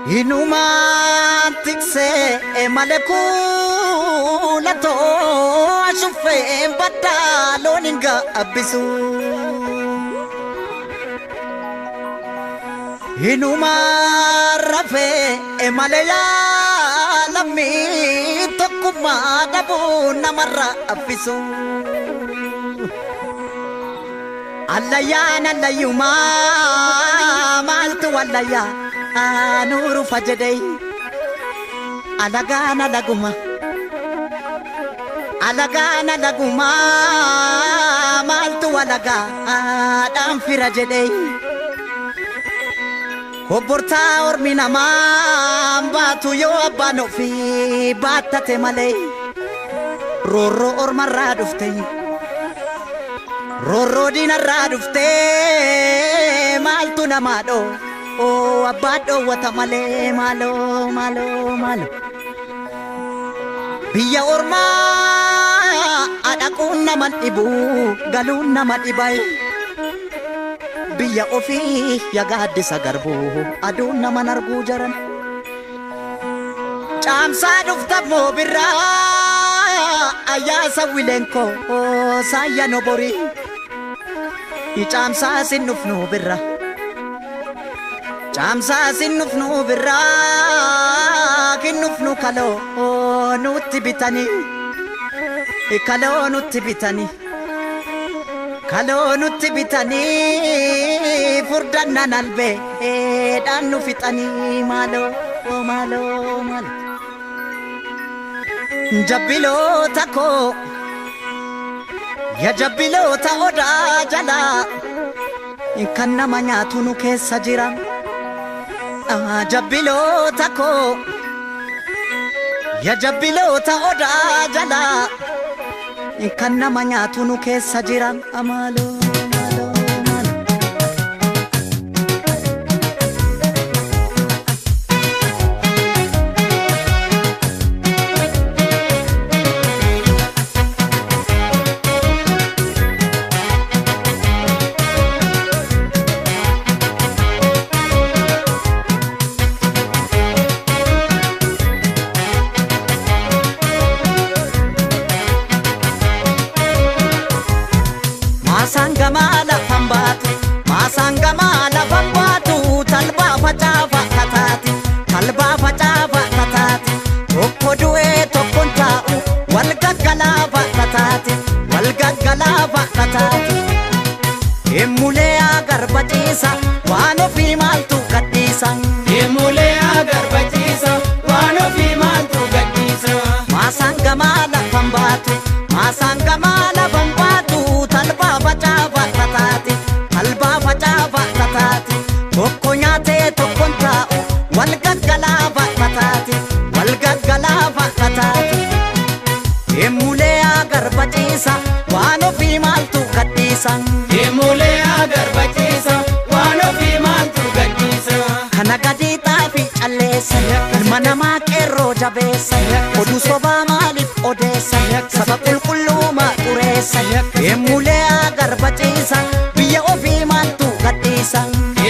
Inumaan tiksee malee kuulatoo ashuffeen baddaa loon hin gaabbisu. Inumaan rafee malee yaalamii tokkummaa dhabuu namarraa affisu. Allayyaan allayyumaa maaltu wallayyaa nuuru fajedhee alagaan alaguma alagaan alaguma maaltu alagaadhaan fira jedhee kobbortaa ormi namaa baatu yoo abbaan ofii baattate malee roorroo ormarraa dhufte roorroo diinarraa dhufte maaltu namaa dhoo. Oh, abbaa dhoowwata malee maaloo maaloo maaloo. Biyya ormaa dhaquun nama dhibu galuun nama dhibay. Biyya ofii yagaaddisa garbuu aduun nama arguu jaran. Caamsaa dhufta moo birraa ayyaasa wileenkoo saayya noborii. Caamsaa sin dhufnu birraa. Caamsaa sin dhufnu birraa kinnufnu kaloo nutti bitanii kaloo nutti bitanii kaloo nutti bitanii furdannan albee dhaan nu fixanii maaloo maaloo maaloo. Jabbiloota koo ya jabbiloota odaa jalaa kan nama nyaatu nu keessa jira. Jabbiloota koo ya jabbiloota odaa jalaa kan nama nyaatu nu keessa jira maaloo maaloo maaloo. Maasaan lafan baatu, maasaan gamaa lafan baatu, talbaa facaafa kataati, talbaa facaafa kataati. Tokko du'ee tokkoon taa'u, wal gaggalaafa kataati, wal gaggalaafa kataati. Emulee agarba ciisa, waan ofii maaltu gadhiisa. Emulee agarba ciisa, waan ofii maaltu gadhiisa. Maasaan gamaa lafan baatu, maasaan gamaa lafan baatu, talbaa facaafa kataati, talbaa facaafa kataati. Tokko nyaatee tokkoon taa'u, wal gaggalaafa kataati, wal gaggalaafa kataati. Emulee agarba ciisa, waan ofii maaltu gadhiisa. Emulee agarba ciisa, waan ofii maaltu gadhiisa. Kana gadi xaafii calleessa, ilma namaa qeerroo jabeessa, oduu sobaa maaliif odeessa, saba qulqulluumaa xureessa. Emulee agarba ciisa, biyya ofii maaltu gadhiisa.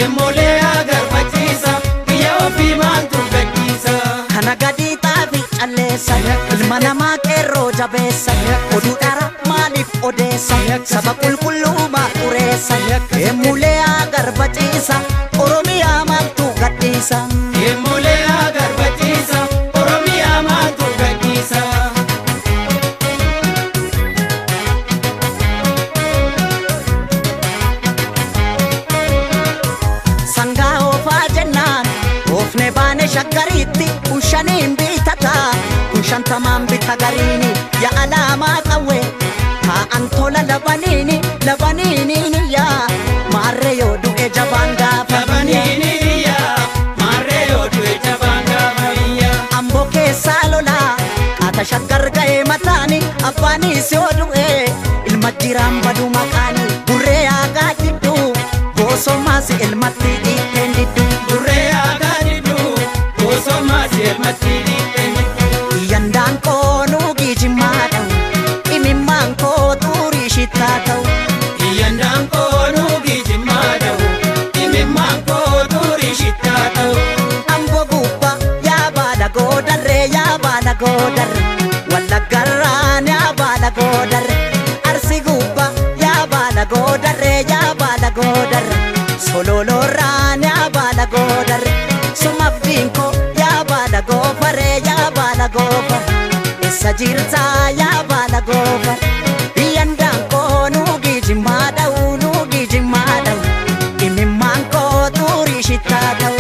Emulee agarba ciisa, biyya ofii maaltu gadhiisa. Kana gadi xaafii calleessa, ilma namaa qeerroo jabeessa, oduu dhara maaliif odeessa, saba qulqulluumaa xureessa. Emulee agarba ciisa, Oromiyaa maaltu gadhiisa. Emulee agarba ciisa, Oromiyaa maaltu gadhiisa. Sangaa oofaa jennaan oofne baane shaggariitti kun shaniin bitataa kun shantamaan bita gariini ya alaamaa qawwee taa'an tola labaniini labaniini yaa maarree yoo du'e jabaan gaafa biyya. Labaniini yaa, maarree yoo du'e jabaan gaafa biyya. Amboo keessaa lolaa qaata shaggar ga'ee mataani abbaanis yoo du'e ilma jiraan badu maqaani burree aagaa jidduu goosommaas ilmatti dhiitteen didduu. Burree aagaa jidduu, goosommaas ilmatti dhiitteen didduu. Yandaan koo nuugii jimmaa ta'u imimmaan koo xurii shittaa ta'u. Iyyandaan koo nuugii jimmaa ta'u, imimmaan koo xurii shittaa ta'u. Amboo Shololorraan yaa baala goodarre sumaaf diinkoo yaa baala goofaree yaa baala goofare eessa jirtaa yaa baala goofare biyyaan daankoo nuugii jimmaa dha'u nuugii jimmaa dha'u imimmaan koo xurii shittaa ta'u.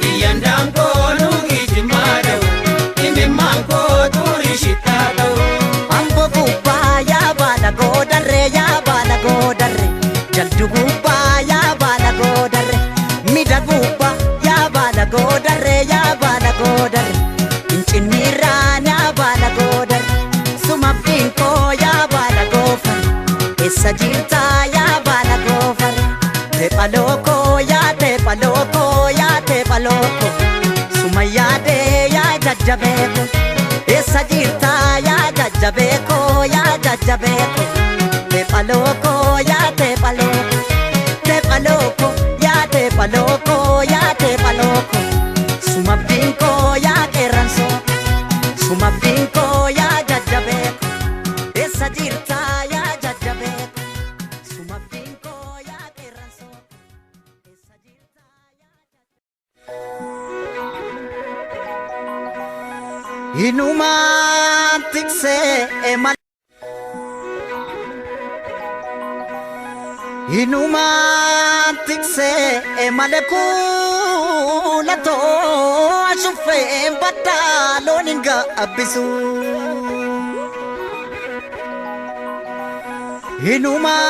Biyyaan daankoo nuugii jimmaa dha'u imimmaan koo xurii shittaa ta'u. Ambo gubbaa yaa baala goodarre yaa baala goodarre jaldu gubbaa yaa baala goodarre mida gubbaa yaa baala goodarre yaa baala goodarre fincinnirraan yaa baala goodarre sumabdiin koo yaa baala goofare eessa jirtaa yaa baala goofare teepha lookoo yaa teepha lookoo yaa teepha lookoo suma yaadee yaa jajjabeeko eessa jirtaa yaa jajjabeeko yaa jajjabeeko teepha lookoo yaa teepha lookoo teepha lookoo yaa teepha lookoo yaa teepha lookoo sumabdiin koo yaa qeerransoo sumabdiin koo yaa jajjabeeko eessa jirtaa yaa jajjabeeko sumabdiin koo yaa qeerransoo eessa jirtaa yaa Inumaan tiksee mal Inumaan tiksee malee kuulatoo ashuffeen baddaa loon hin gaabbisu. Inumaan.